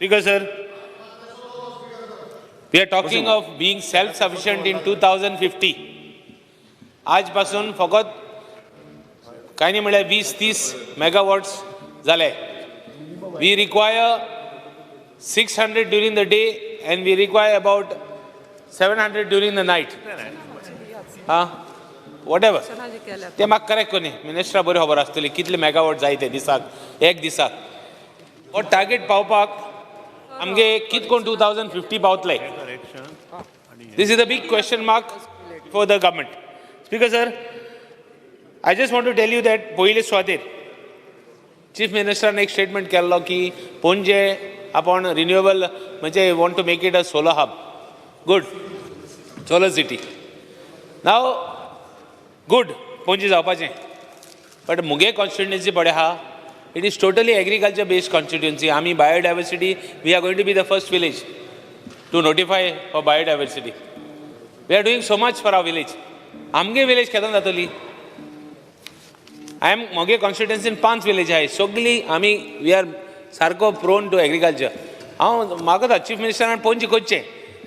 Speaker sir, we are talking of being self sufficient in 2050. आज पासून फकत काय न्ही म्हळ्यार 20-30 मेगावॉट्स जाले. We require 600 during the day and we require about 700 during the night. हां, what ever ते म्हाका करेक्ट कोन्ही मिनिस्टरा बरी खबर आसतली कितले मेगावॉट जाय ते दिसाक, एक दिसाक. हो टार्गेट पावपाक आमगे कित कोण 2050 पावतले? This is a big question mark for the government. Speaker sir, I just want to tell you that पयले सुवातेर चीफ मिनिस्टरान एक स्टेटमेंट केल्लो की पणजे आपूण रिन्युएबल म्हणजे want to make it a solar hub, good, solar city. Now good, Panaji जावपाचें, but मुगे constituency पळय आहा, it is totally agriculture based constituency. आमी biodiversity, we are going to be the first village to notify for biodiversity. We are doing so much for our village. आमगे village केन्ना जातली? I am म्हगे कॉन्स्टिट्युएन्सीन 5 village आहाय, सगळीं आमी we are सारको prone two agriculture. हांव मागता चीफ मिनिस्टरान पणजी करचें,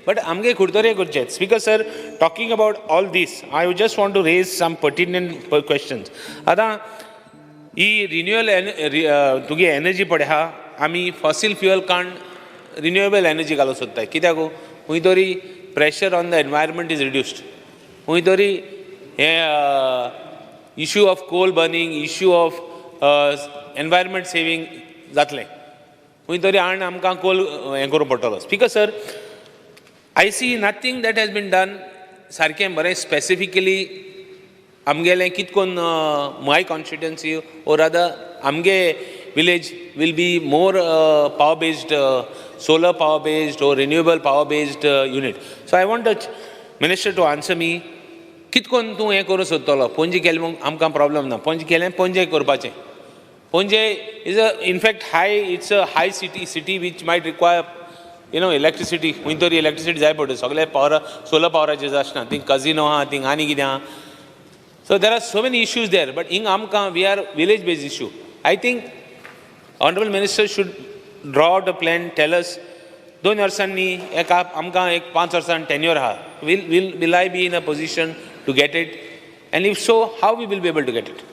बट आमगे कुडतरे करचें. Speaker sir, talking about all this, I just want to raise some pertinent questions. आतां ही रिन्युएबल तुगे एनर्जी पळय आहा, आमी फॉसील फ्युअल काडून रिन्युएबल एनर्जी घालूंक सोदताय. कित्याक? खंय तरी pressure on the environment is reduced. खंय तरी हें issue of coal burning, issue of environment saving जातलें. खंय तरी आनी आमकां कोल हें करूंक पडटलो. Speaker sir, I see nothing that has been done सारकें बरें स्पेसिफिकली आमगेलें कित कोन्न my constituency or rather आमगे village will be more power based, solar power based or renewable power based unit. So I want the minister to answer me, कित कोन्न तूं हें करूंक सोदतलो? पणजी केलें म्हूण आमकां प्रॉब्लम ना. पणजी केलें, पणजे करपाचें. Panaji is a in fact high, it's a high city which might require electricity. खंय तरी इलेक्ट्रिसिटी जाय पडटा. सगळे पावर सोलर पावराचेर आसना. थिंग कजिनो आहा, थिंग आनी कितें आहा. So there are so many issues there, but हिंग आमकां we are village based issue. I think honourable minister should draw out a plan, tell us 2 वर्सांनी एका आमकां एक 5 वर्सां टेन्युअर आहा, will I be in a position to get it, and if so, how we will be able to get it?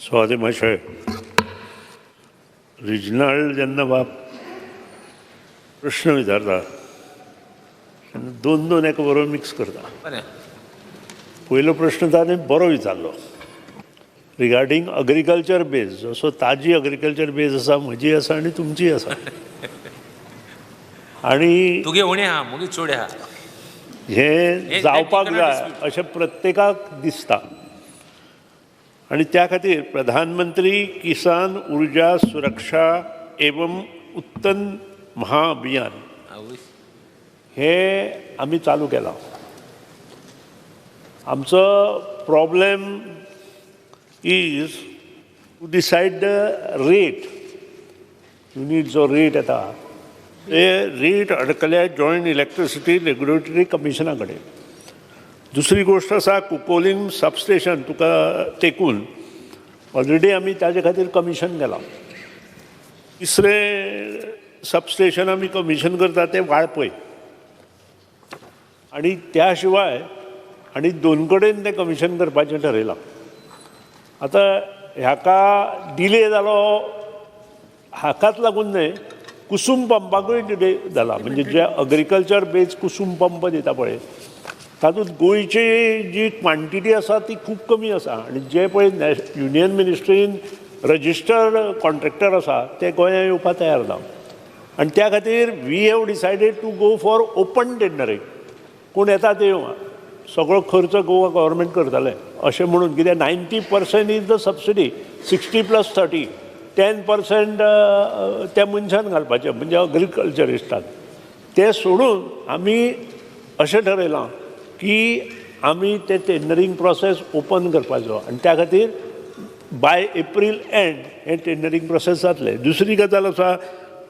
Swathi माशय, regional जेन्ना बाब प्रश्न विचारता तेन्ना दोन दोन एका बरोबर मिक्स करता. बरें. पयलो प्रश्न ताणें बरो विचारलो रिगार्डींग अग्रीकल्चर बेज. जसो ताजी अग्रीकल्चर बेज आसा, म्हजी आसा आनी तुमची आसा आनी तुगे उणें आहा, मुगे चड आहा. हें जावपाक that you cannot जाय dispute. अशें प्रत्येकाक दिसता आनी त्या खातीर प्रधानमंत्री किसान ऊर्जा सुरक्षा एवं उत्तन महाअभियान आवय. हे आमी चालू केलां. आमचो problem is to decide the rate. Unit जो रेट येता ते रेट अडकल्या जॉयंट इलेक्ट्रिसिटी रेग्युलेटरी कमिशना कडेन. दुसरी गोश्ट आसा, कुकोलीम सबस्टेशन तुका तेकून ऑलरेडी आमी ताजे खातीर कमिशन केलां. तिसरें सबस्टेशन आमी कमिशन करता तें वाळपय आनी त्या शिवाय आनी दोन कडेन तें कमिशन करपाचें ठरयलां. आतां हाका डिले जालो हाकाच लागून न्हय, कुसूम पंपाकूय डिले जाला. म्हणजे जे अग्रीकल्चर बेज कुसूम पंप दिता पळय, तातूंत गोंयची जी क्वांटिटी आसा ती खूब कमी आसा आनी जे पळय युनियन मिनिस्ट्रीन रजिस्टर्ड कॉन्ट्रॅक्टर आसा ते गोंयांत येवपाक तयार ना आनी त्या खातीर we have decided to go for open tendering. कोण येता ते येवं, सगळो खर्च गोवा गव्हर्मेंट करतलें अशें म्हणून. कित्याक 90% is the subsidy, 60 plus 30, 10% त्या मनशान घालपाचें, म्हणजे अग्रीकल्चरिस्टान. तें सोडून आमी अशें ठरयलां की आमी ते टेंडरींग प्रोसेस ओपन करपाचो आनी त्या खातीर बाय एप्रील एंड हें टेंडरींग प्रोसेस जातलें. दुसरी गजाल आसा,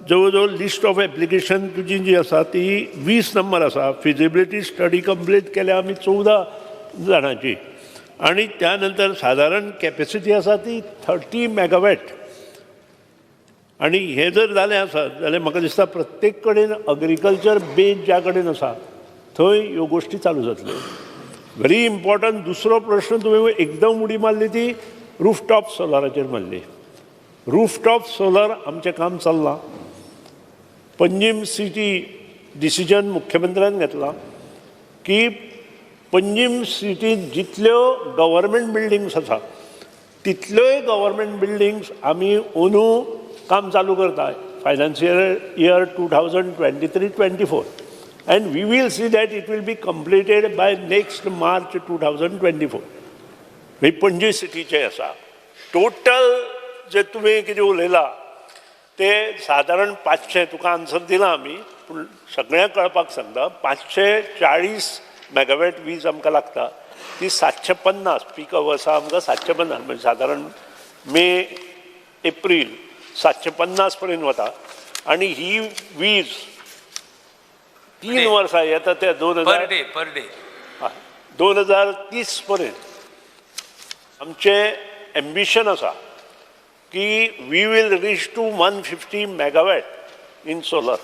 जवळ जवळ लिस्ट ऑफ एप्लिकेशन तुजी जी आसा ती 20 नंबर आसा. फिजिबिलिटी स्टडी कंप्लीट केल्या आमी 14 जाणांची आनी त्या नंतर सादारण कॅपेसिटी आसा ती 30 मेगावॅट. आनी हें जर जालें आसत जाल्यार म्हाका दिसता प्रत्येक कडेन अग्रीकल्चर बेज ज्या कडेन आसा थंय ह्यो गोश्टी चालू जातल्यो. Very important. दुसरो प्रश्न तुवें एकदम उडी मारली ती रुफटॉप सोलराचेर मारली. रुफटॉप सोलर आमचें काम चल्लां. पंजीम सिटी डिसिजन मुख्यमंत्र्यान घेतलां की पंजीम सिटींत जितल्यो गव्हर्मेंट बिल्डिंग्स आसा तितल्योय गव्हर्मेंट बिल्डिंग्स आमी अंदू काम चालू करता, financial year 2023-24, and we will see that it will be completed by next March 2024. ही पणजी सिटीचें आसा. टोटल जे तुवें कितें उलयलां ते सादारण 500, तुका आन्सर दिला आमी पूण सगळ्यांक कळपाक सांगता, 540 मेगावॅट वीज आमकां लागता. ती 750 पीक अवर्सा आमकां 750, म्हणजे सादारण मे एप्रील 750 पर्यंत वता. आनी ही वीज 3 वर्सां येता त्या दोन पर हजार डे, पर डे. 2030 पर्यंत आमचें एम्बिशन आसा की we will reach to 150 megawatt in solar.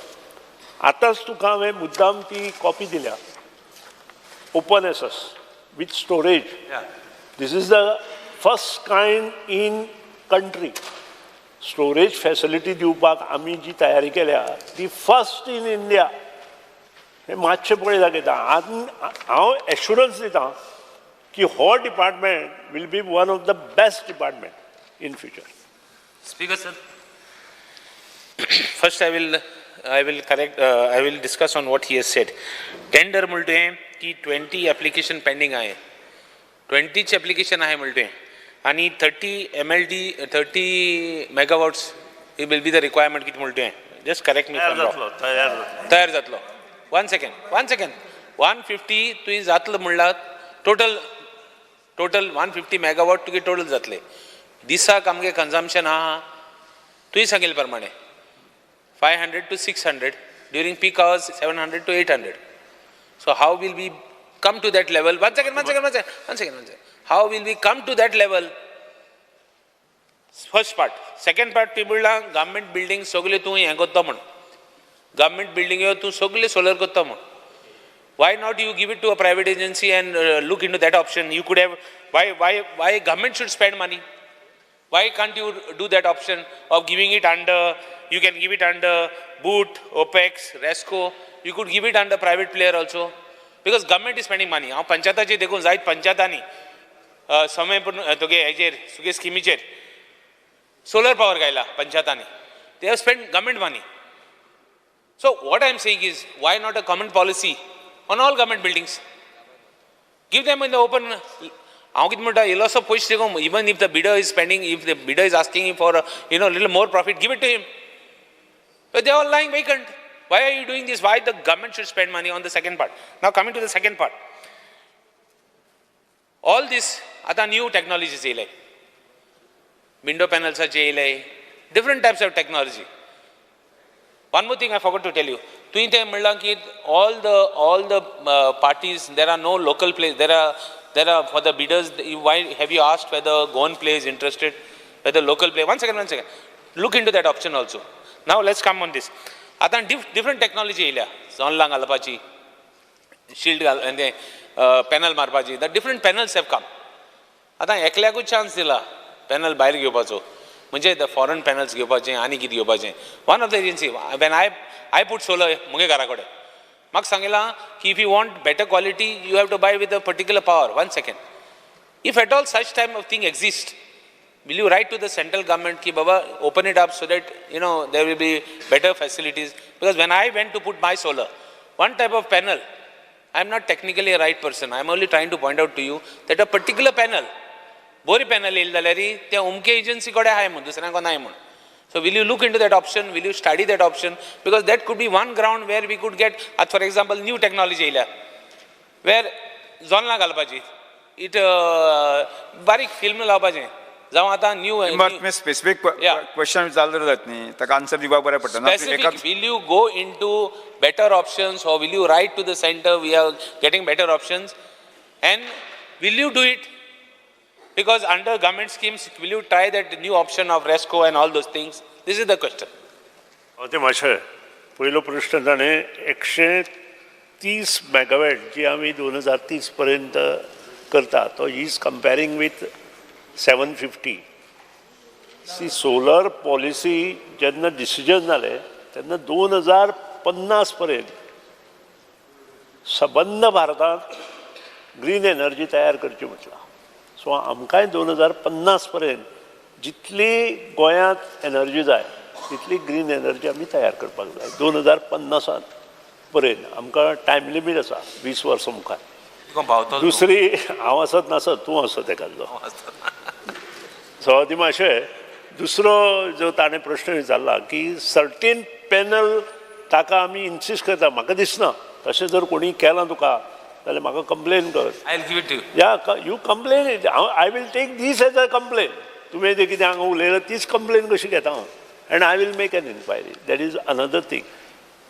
आतांच तुका हांवें मुद्दाम ती कॉपी दिल्या, open access with storage. This is the first kind in country. Storage facility दिवपाक आमी जी तयारी केल्या ती फर्स्ट इन इंडिया. हें मातशें पळय दाखयता. आनी हांव एश्युरन्स दिता की हो department will be one of the best department in future. Speaker sir, first I will correct, I will discuss on what he has said. Tender म्हणते की 20 application pending आहे, 20च application आहे म्हणते आणि 30 MLD, 30 megawatts it will be the requirement किती म्हणते. Just correct me if तयार I'm wrong. जातलो, तयार जातलो. तयार जातलो. One second, one second. 150 तुवें जातलो म्हणला, total 150 megawatt तुगे टोटल जातले. दिसाक आमगे कन्जम्पशन आहा तुवें सांगिल्ले प्रमाणे 500 to 600, during peak hours 700 to 800. So how will we come to that level? One second, one second, one second, one second, one second. How will we come to that level? First part. Second part, तुवें म्हणलां government building सगळे तूं हें करता म्हण, government बिल्डिंग्यो तूं सगळे solar करता म्हण. Why not you give it to a private agency and look into that option? You could have, why government should spend money? Why can't you do that option of giving it under, you can give it under BOOT, OPEX, RESCO, you could give it under private player also. Because government is spending money. हांव पंचायताचेर देखून जायत पंचायतांनी समय पूण तुगे हेजेर तुगे स्किमीचेर solar power घायला पंचायतांनी. They have spend government money. So what I am saying is, why not a common policy on all government buildings? Give them in the open. हांव कितें म्हणटा, इल्लोसो पयशे देखून, even if the bidder is spending, if the bidder is asking for little more profit, give it to him. But they are all lying vacant. Why are you doing this? Why the government should spend money on the second part? Now coming to the second part. All this आतां new technologies येयले, window पॅनल्साचे येयले, different types of technology. One more thing I forgot to tell you. तुवें तें म्हणलां की all the parties, there are no local play, there are for the bidders. Why have you asked whether Goan play is interested, whether local play? One second, one second. Look into that option also. Now let's come on this. आतां different technology येयल्या, जोनलां घालपाची, shield घाल, तें panel मारपाची. The different panels have come. आतां एकल्याकूच chance दिला panel भायर घेवपाचो, म्हणजे the foreign panels घेवपाचे आनी कितें घेवपाचें. One of the agency, when I put solar म्हगे घरा कडेन, म्हाका सांगिलां की if you want better quality, you have to buy with a particular power. One second. If at all such type of thing exist, will you write to the central government ki baba, open it up so that there will be better facilities? Because when I went to put my solar, one type of panel, I am not technically a right person, I am only trying to point out to you that a particular panel, Bori panel येयली जाल्यार ते अमके agency कडेन आहाय म्हूण, दुसऱ्यांक नाय म्हूण. So will you look into that option? Will you study that option? Because that could be one ground where we could get, for example, new technology येयल्या वेर जोल्लां घालपाची, it बारीक फिल्म लावपाचें, जावं आतां न्यू मेंबर, तुमी स्पेसिफीक क्वेश्चन विचारलें जात न्ही, ताका आन्सर दिवपाक बरें पडटा ना. Specific, will you go into better options or will you write to the center, we are getting better options, and will you do it? Because under government schemes, will you try that new option of RESCO and all those things? This is the question. ते मातशें पयलो प्रश्न ताणें 130 megawatt जी आमी 2030 पर्यंत करता, तो is comparing with 750. See, solar policy जेन्ना डिसिजन जालें तेन्ना 2050 पर्यंत सबंद भारतांत ग्रीन एनर्जी तयार करची म्हटलां. सो आमकांय 2050 पर्यंत जितली गोंयांत एनर्जी जाय तितली ग्रीन एनर्जी आमी तयार करपाक जाय. 2050 पर्यंत आमकां टायम लिमीट आसा, 20 वर्सां मुखार. दुसरी, हांव आसत नासत, तूं आसत एखादलो. सो ती मातशें दुसरो जो ताणें प्रश्न विचारला की सर्टीन पॅनल ताका आमी इन्सिस्ट करता, म्हाका दिसना तशें जर कोणी केलां तुका जाल्यार म्हाका कंप्लेन कर. I will give it to you. Yeah, you complain it. I will take this as a complain. तुवें जें कितें हांगा उलयलां तीच कंप्लेन कशी घेता हांव, and I will make an inquiry. That is another thing.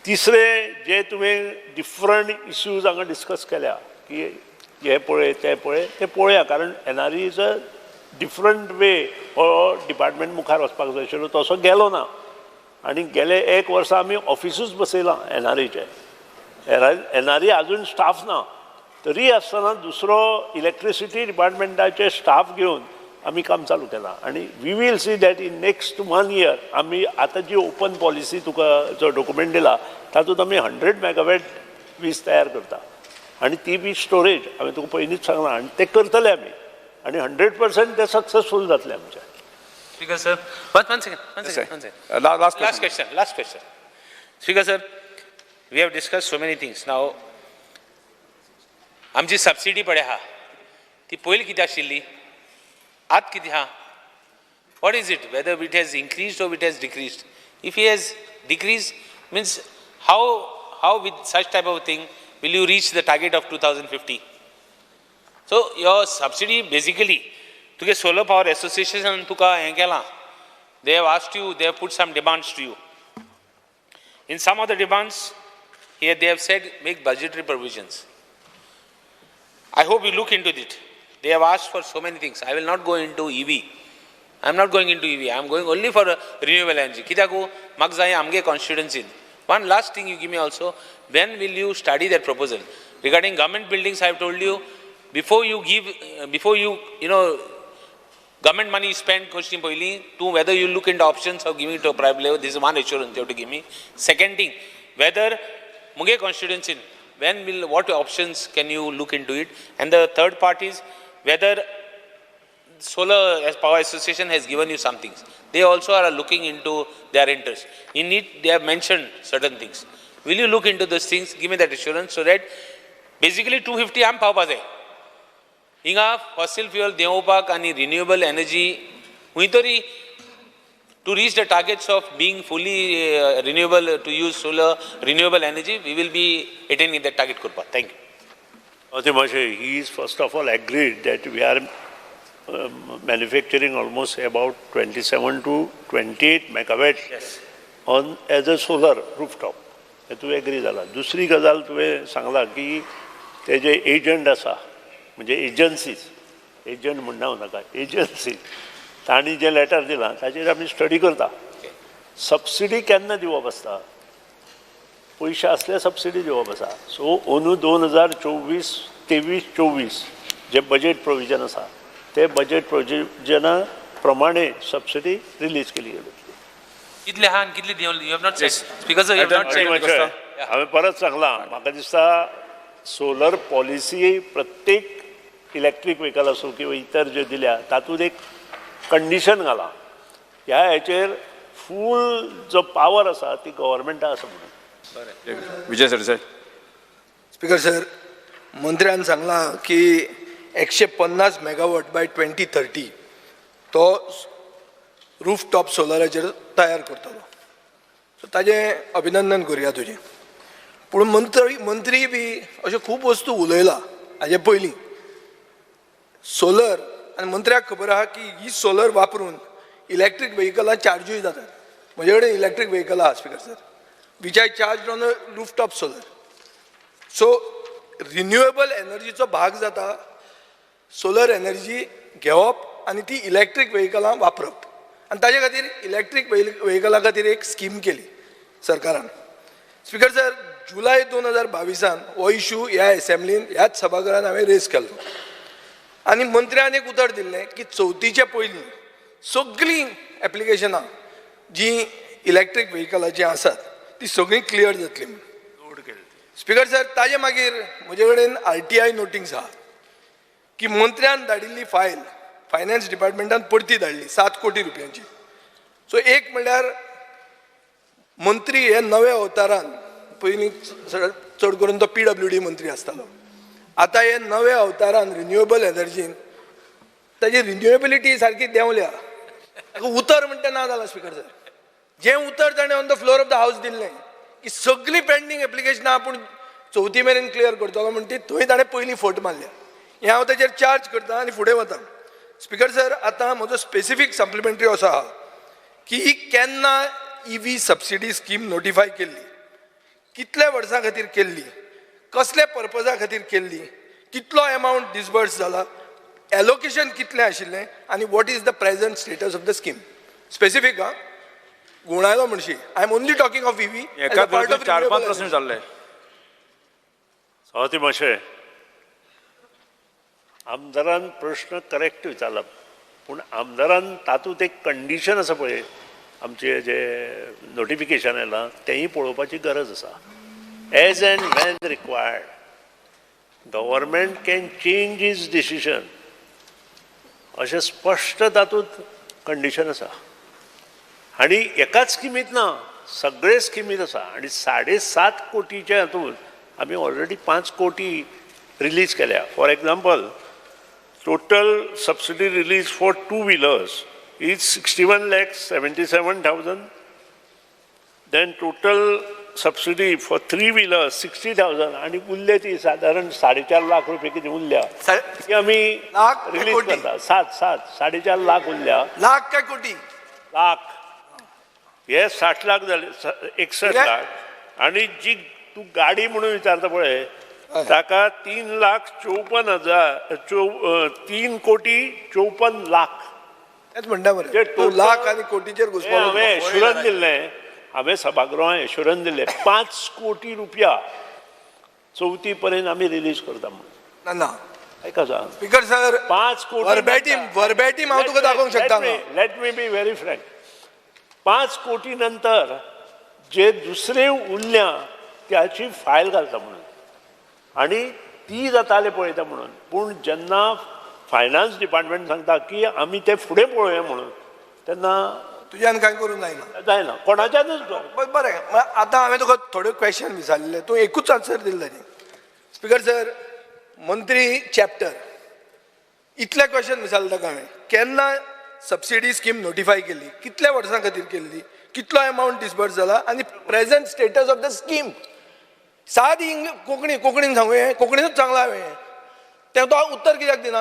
तिसरें, जे तुवें डिफरंट इश्यूज हांगा डिस्कस केल्या की हे पळय ते पळय, ते पळोवया, कारण NRE is a different way. हो डिपार्टमेंट मुखार वचपाक जाय आशिल्लो, तसो गेलो ना. आनी गेले एक वर्सा आमी ऑफिसूच बसयलां एनआरईचें. एनआरई अजून स्टाफ ना, तरी आसतना दुसरो इलेक्ट्रिसिटी डिपार्टमेंटाचे स्टाफ घेवन आमी काम चालू केलां. आनी we will see that in next one year आमी आतां जी ओपन पॉलिसी तुका जो डॉक्युमेंट दिला तातूंत आमी 100 मेगावॅट वीज तयार करता, आनी ती बी स्टोरेज हांवें तुका पयलींच सांगलां, आनी ते करतले आमी, आनी 100% ते सक्सेसफूल जातले आमचे. Speaker sir, one second, one second, one second. Last Last question, last question. Speaker sir, we have discussed so many things. Now, आमची सबसिडी पळय आहा ती पयलीं कितें आशिल्ली, आत कितें आहा? What is it, whether it has increased or it has decreased? If it has decreased, means how with such type of thing will you reach the target of 2050? So your subsidy basically, तुगे solar power association तुका हें केलां, they have asked you, they have put some demands to you. In some of the demands here they have said make budgetary provisions. I hope you look into it. They have asked for so many things. I will not go into EV. I am not going into EV. I am going only for renewable energy. कित्याक म्हाका जाय आमगे कॉन्स्टिट्युएन्सीन. One last thing you give me also, when will you study that proposal? Regarding government buildings, I have told you, before you give, before you, you know, government money is spent, question पयली, to whether you look into options of giving it to a private level, this is one assurance you have to give me. Second thing, whether मुगे constituency, when will, what options can you look into it? And the third part is, whether Solar Power Association has given you some things. They also are looking into their interest. In it, they have mentioned certain things. Will you look into those things? Give me that assurance so that basically 250 आम पावपा जाय. हिंगा fossil fuel देंवोवपाक आनी renewable energy खंय तरी to reach the targets of being fully renewable, to use solar renewable energy, we will be attaining that target करपाक. Thank you. Ati Mashe, he is first of all agreed that we are manufacturing almost about 27 to 28 megawatt on as a solar rooftop. हे तूं agree जाला. दुसरी गजाल तुवें सांगला की ते जे एजंट आसा, म्हणजे एजन्सीज, एजंट म्हणना हांव नाका, एजन्सी, तांणी जें लेटर दिलां ताचेर आमी स्टडी करता. सबसिडी केन्ना दिवप आसता? पयशे आसल्यार सबसिडी दिवप आसा. सो अंदू 2024 23 24 जे बजेट प्रोविजन आसा ते बजेट प्रोविजना प्रमाणे सबसिडी रिलीज केली गेली. कितले आहा आनी कितले दिवन, you have not said. Speaker sir, you have not said. हांवें परत सांगलां, म्हाका दिसता सोलर पॉलिसी प्रत्येक इलेक्ट्रीक व्हेकल आसूं किंवा इतर ज्यो दिल्या तातूंत एक कंडिशन घालां, ह्या हेचेर फूल जो पावर आसा ती गव्हर्मेंटा आसा म्हणून. विजय सरदेसाय. स्पीकर सर, मंत्र्यान सांगलां की 150 मेगावॉट बाय 2030 तो रूफ टॉप सोलराचेर तयार करतलो. सो ताजें अभिनंदन करुया तुजें. पूण मंत्री बी अश्यो खूब वस्तू उलयला हाजे पयलीं सोलर, आनी मंत्र्याक खबर आहा की ही सोलर वापरून इलेक्ट्रीक व्हेकलां चार्जूय जातात. म्हजे कडेन इलेक्ट्रीक व्हेकल आहा speaker sir, which I charge on a rooftop solar. So renewable एनर्जीचो भाग जाता. सोलर एनर्जी घेवप आनी ती इलेक्ट्रीक वेहिकलां वापरप आनी ताजे खातीर इलेक्ट्रीक वेहिकला खातीर एक स्कीम केली सरकारान. स्पीकर सर, जुलय 2022 हो इशू ह्या एसेंब्लीन ह्याच सभाघरान हांवें रेज केल्लो आनी मंत्र्यान एक उतर दिल्लें की चवथीचे पयलीं सगळीं एप्लिकेशनां जीं इलेक्ट्रीक वेहिकलाचीं आसात ती सगळीं क्लियर जातली म्हूण. स्पीकर सर, ताजे मागीर म्हजे कडेन RTI नोटीस आहा की मंत्र्यान धाडिल्ली फायल फायनान्स डिपार्टमेंटान परती धाडली 7 कोटी रुपयांची. सो एक म्हणल्यार मंत्री हे नव्या अवतारान, पयलीं चड करून तो PWD मंत्री आसतालो, आतां हे नव्या अवतारान रिन्युएबल एनर्जीन ताजी रिन्युएबिलिटी सारकी देंवल्या. ताका उतर म्हणटा ना जालां. स्पीकर सर, जें उतर ताणें on the floor of the house दिल्लें की सगळीं पेंडींग एप्लिकेशनां आपूण चवथी मेरेन क्लियर करतलो म्हण ती थंय ताणें पयलीं फट मारल्या. हें हांव ताचेर चार्ज करता आनी फुडें वता. स्पीकर सर, आतां म्हजो स्पेसिफीक सप्लिमेंटरी असो आहा की ही केन्ना EV subsidy scheme notify केल्ली, कितल्या वर्सां खातीर केल्ली, कसल्या पर्पजा खातीर केल्ली, कितलो एमावंट डिसबर्स जाला, एलोकेशन कितलें आशिल्लें आनी what is the present status of the scheme. Specific आं, गुणायलो म्हणशी. I am only talking of EV. एका 4-5 प्रश्न विचारले. सभापती मातशें आमदारान प्रश्न करेक्ट विचारला, पूण आमदारान तातूंत एक कंडिशन आसा पळय, आमचे जे नोटिफिकेशन येयलां तेंय पळोवपाची गरज आसा. As and when required government can change its decision अशें स्पश्ट तातूंत कंडिशन आसा. आनी एकाच स्किमींत ना, सगळे स्किमींत आसा. आनी 7.5 कोटीच्या हातूंत आमी ऑलरेडी 5 कोटी रिलीज केल्या. For example, total subsidy release for two wheelers is 61,77,000. Then total subsidy for three wheelers 60,000 आनी उरले ती सादारण 4.5 लाख रुपये कितें उरल्या ती आमी रिलीज करता. 7.5 लाख उरल्या. लाख काय कोटी? लाख. हे 60 लाख जाले, 61 लाख. आनी जी तूं गाडी म्हणून विचारता पळय ताका 3,54,000 3,54,00,000. तेच म्हणटा मरे, तूं लाख आनी कोटीचेर घुसपा. हांवें एश्युरन्स दिल्लें, हांवें सभागृहांत एश्युरन्स दिल्लें 5 कोटी रुपया चवथी पर्यंत आमी रिलीज करता म्हणून. ना आयका सांग स्पीकर सर, 5 कोटी वर्बेटीम हांव तुका दाखोवंक शकता. Let me be very frank. 5 कोटी नंतर जे दुसरे उरल्या त्याची फायल घालता म्हणून आनी ती जाताले पळयता म्हणून. पूण जेन्ना फायनान्स डिपार्टमेंट सांगता की आमी ते फुडें पळोवया म्हणून, तेन्ना तुज्यान कांय करूंक जायना. जायना कोणाच्यानूच. बरें, आतां हांवें तुका थोड्यो क्वेश्चन विचारलें, तूं एकूच आन्सर दिल्लो न्ही. स्पीकर सर, मंत्री चॅप्टर इतले क्वेश्चन विचारले ताका हांवें. केन्ना सबसिडी स्कीम नोटिफाय केल्ली, कितल्या वर्सां खातीर केल्ली, कितलो एमावंट डिसबर्स जाला आनी present status of the scheme. सादी कोंकणी कोंकणीन सांगू, हें कोंकणीनूच सांगलां हांवें, तें तो उत्तर कित्याक दिना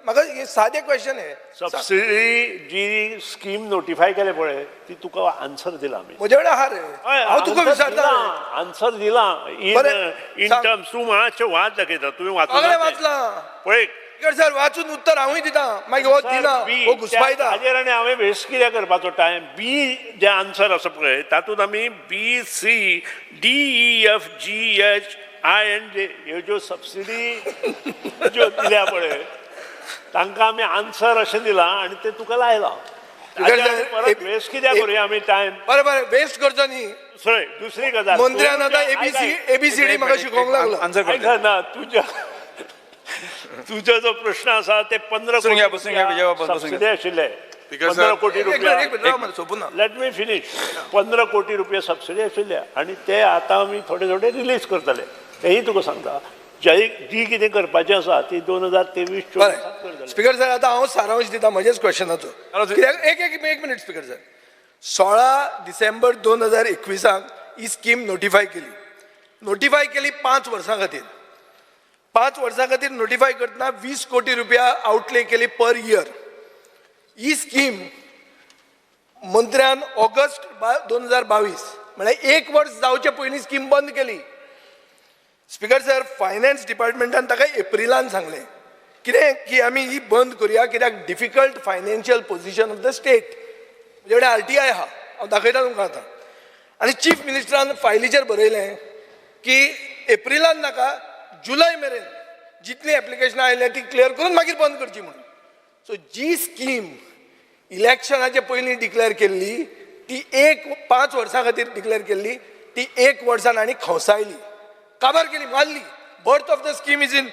म्हाका? हें सादें क्वेश्चन हें. सबसिडी जी स्कीम नोटिफाय केले पळय ती तुका आन्सर दिला आमी. म्हजे कडेन आहा रे, हांव तुका विचारता. आन्सर दिला इन टर्म्स. तूं मातशें वाच दाखयता, तुवें वाचलां वाचलां पळय सर, वाचून उत्तर हांवूय दिता. मागीर हो दिना, हो घुसपायता. ताजेर आनी हांवें वेस्ट कित्याक करपाचो टायम. बी जे आन्सर आसा पळय तातूंत आमी B C D E F G H I N J ह्यो ज्यो सबसिडी ज्यो दिल्या पळय तांकां आमी आन्सर अशें दिलां आनी तें तुका लायलां. परत वेस्ट कित्याक करुया आमी टायम? बरें बरें, वेस्ट करचो न्ही. दुसरी गजाल, मंत्र्यान आतां ABCD म्हाका शिकोवंक लागलो. आन्सर ना. तुज्या तुजो जो प्रश्न आसा ते 15 कोटी सबसिडी आशिल्ले, 15 कोटी रुपया. Let me finish. 15 कोटी रुपया सबसिडी आशिल्ले आनी ते आतां आमी थोडे थोडे रिलीज करतले. तेंय तुका सांगता, जी कितें करपाचें आसा ती 2023-24. स्पीकर सर, आतां हांव सारांश दिता म्हजेच क्वेश्चनाचो. कित्याक एक एक मिनीट स्पीकर सर. 16 डिसेंबर 2021 ही स्कीम नोटिफाय केली. नोटिफाय केली 5 वर्सां खातीर. 5 वर्सां खातीर नोटिफाय करतना 20 कोटी रुपया आउटले केली पर इयर. ही स्कीम मंत्र्यान ऑगस्ट 2022 म्हळ्यार 1 वर्स जावचे पयलीं स्कीम बंद केली. स्पीकर सर, फायनान्स डिपार्टमेंटान ताका एप्रिलान सांगलें कितें की आमी ही बंद करुया कित्याक difficult financial position of the state. म्हजे कडेन आरटीआय आहा, हांव दाखयता तुमकां आतां. आनी चीफ मिनिस्टरान फायलीचेर बरयलें की एप्रिलान नाका, जुलय मेरेन जितलीं एप्लिकेशनां आयल्या ती क्लियर करून मागीर बंद करची म्हणून. सो जी स्कीम इलेक्शनाचे पयलीं डिक्लेअर केल्ली ती एक 5 वर्सां खातीर डिक्लेअर केल्ली ती 1 वर्सान आनी खंवसायली, काबार केली, मारली. Birth of the scheme is in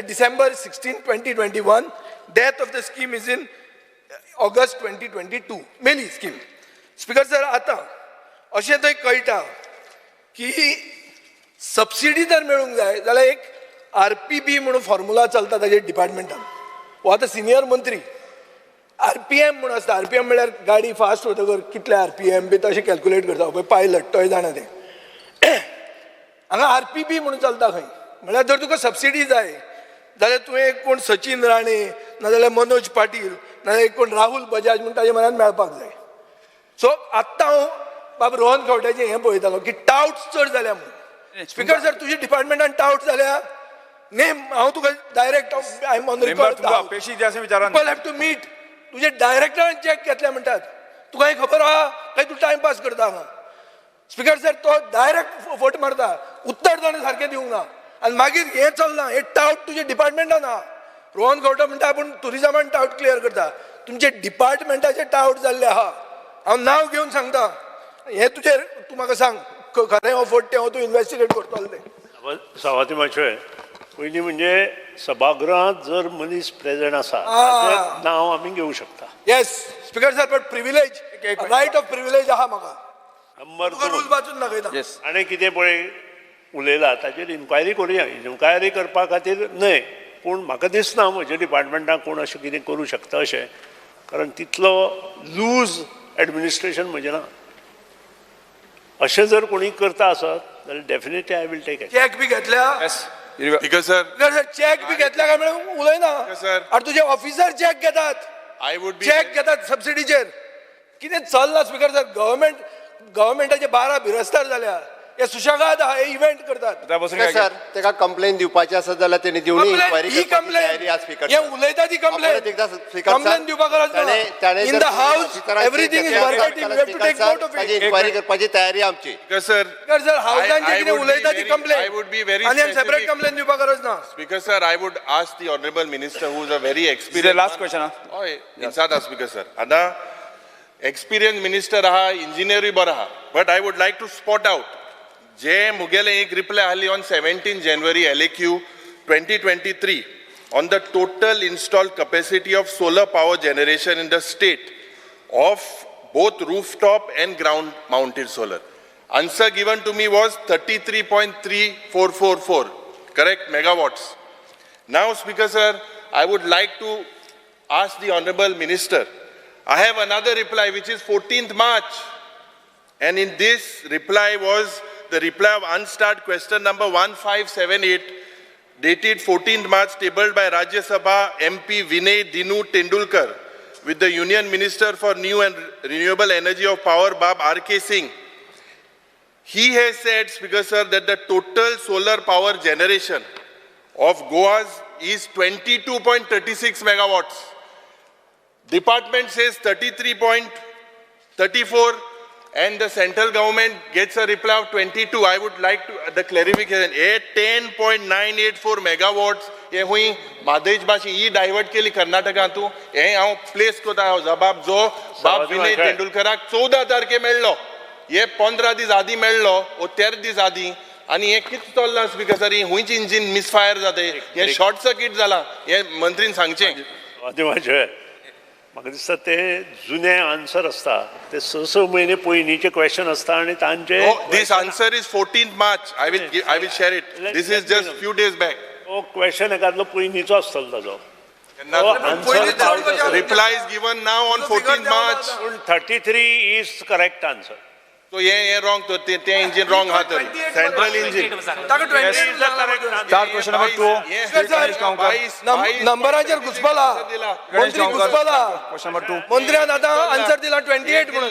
December 16, 2021. Death of the scheme is in August 2022. मेली स्कीम. स्पीकर सर, आतां अशें थंय कळटा की सबसिडी जर मेळूंक जाय जाल्यार एक RPB म्हणून फॉर्मुला चलता ताजे डिपार्टमेंटान. हो आतां सिनियर मंत्री. RPM म्हणून आसता. RPM म्हळ्यार गाडी फास्ट वतकर कितले RPM बी तशें कॅल्कुलेट करता पळय पायलट, तोय जाणा तें. हांगा RPB म्हणून चलता खंय, म्हळ्यार जर तुका सबसिडी जाय जाल्यार तुवें कोण सचिन राणे नाजाल्यार मनोज पाटील नाजाल्यार कोण राहुल बजाज म्हूण ताजे मनान मेळपाक जाय. सो आत्तां हांव बाब रोहन खंवट्याचें हें पळयतालो की टावट्स चड जाल्या म्हणून. स्पीकर सर, तुज्या डिपार्टमेंटान टावट जाल्या नेम हांव तुका direct I am on record. अपेशी अशें विचारान पीपल have to meet. तुजे डायरेक्टरान चॅक घेतले म्हणटात, तुका हें खबर आहा काय तूं टायमपास करता हांगा? स्पीकर सर, तो डायरेक्ट फट मारता, उत्तर ताणें सारकें दिवंक ना. आनी मागीर हें चल्लां, हें टावट तुज्या डिपार्टमेंटान आहा. रोहन खंवटो म्हणटा आपूण टुरिजमान टावट क्लियर करता, तुमचे डिपार्टमेंटाचे टावट जाल्ले आहा. हांव नांव घेवन सांगता, हें तुजेर तूं म्हाका सांग खरें हो फट तें, हो तूं इन्वेस्टिगेट करतलो तें. सवाती मातशें पयलीं म्हणजे सभागृहांत जर मनीस प्रेजंट आसा ताचें नांव आमी घेवं शकता. Yes speaker sir, but privilege, right of privilege आहा म्हाका. नंबर तुका रूल 2, वाचून दाखयता. आनी कितें पळय उलयला ताचेर इन्क्वायरी करुया. इन्क्वायरी करपा खातीर न्हय, पूण म्हाका दिसना म्हज्या डिपार्टमेंटाक कोण अशें कितें करूं शकता अशें, कारण तितलो लूज एडमिनिस्ट्रेशन म्हजें ना. अशें जर कोणी करता आसत जाल्यार definitely I will take action. Check बी घेतल्या? स्पीकर सर, चॅक बी घेतल्या काय म्हणून उलयना. सर, आनी तुजे ऑफिसर चॅक घेतात, I would be check घेतात सबसिडीचेर. कितें चल्लां स्पीकर सर? गव्हर्मेंट गव्हर्मेंटाचे 12 बिरस्तार जाल्या, हे सुशेगाद हे इव्हेंट करतात. सर, ताका कंप्लेन दिवपाची आसत जाल्यार तेणी दिवणी इन्क्वायरी ही तयारी आसा स्पीकर. हे उलयता ती कंप्लेन, कंप्लेन दिवपाक गरज ना. In the house everything is verbatim, you have to take note of it. Inquiry करपाची तयारी आमची. स्पीकर सर, सर, हाऊसान जे कितें उलयता ती complain, I would be very आनी सेपरेट कंप्लेन दिवपाक गरज ना. Speaker sir, I would ask the honourable minister who is a very experienced. Last question. हय, इन्साद स्पीकर सर, आतां एक्सपिरियन्स मिनिस्टर आहा, इंजिनियरूय बरो आहा, but I would like to spot out जे मुगेले एक रिप्लाय आहली on 17 January LAQ 2023 on the total installed capacity of solar power generation in the state of both rooftop and ground mounted solar. Answer given to me was 33.3444 correct megawatts. Now, Speaker sir, I would like to ask the Honorable Minister, I have another reply which is 14th March. And in this reply was the reply of unstarred question number 1578 dated 14th March tabled by Rajya Sabha MP Vinay Dinu Tendulkar with the Union Minister for New and Renewable Energy of Power, Bab R.K. Singh. He has said, Speaker sir, that the total solar power generation of Goa's is 22.36 megawatts. Department says 33.34 and the central government gets a reply of 22. I would like to the clarification. हे 10.984 megawatts हे हुंय म्हादयच भाशी ही divert केली कर्नाटकांतू. हे हांव place करता हांव जबाब जो बाब विनय तेंडुलकराक 14 तारखे मेळ्ळो, हे 15 दीस आदीं मेळ्ळो ओ 13 दीस आदीं. आनी हें कितें चल्लां स्पीकर सर, ही हुंयच इंजीन मिसफायर जाता, हें शॉर्ट सर्कीट जालां, हें मंत्रीन सांगचें. म्हाका दिसता ते जुने आन्सर आसता, ते 6-6 म्हयने पयलींचे क्वेश्चन आसता आनी तांचे. This answer is 14 March. I will share it. This is just few days back. हो क्वेश्चन एकादलो पयलींचो आसतलो ताजो. Reply is given now on 14 March. पूण 33 is correct answer. सो हे हे रॉंग तर ते ते इंजीन रॉंग आहा तर सेंट्रल इंजीन ताका 28 सांगला मरे. Start question number 2. Sir, नंबराचेर घुसपला. मंत्री घुसपला. Question number 2. मंत्र्यान आतां आन्सर दिला 28 म्हणून.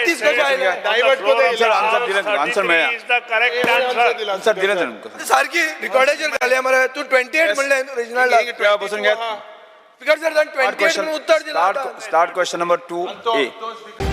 तीस कशें आयले? डायवर्ट Answer, answer दिलें तुका, answer मेळ्ळा. Is the correct answer. Answer दिलें ताणें तुमकां. सारकी रिकॉर्डाचेर घालया मरे. तूं 28 म्हणलें रेजिनाल्डाक. बसून घेत. स्पीकर सर, ताणें 28 म्हणून उत्तर दिलां आतां. Start question number 2 A.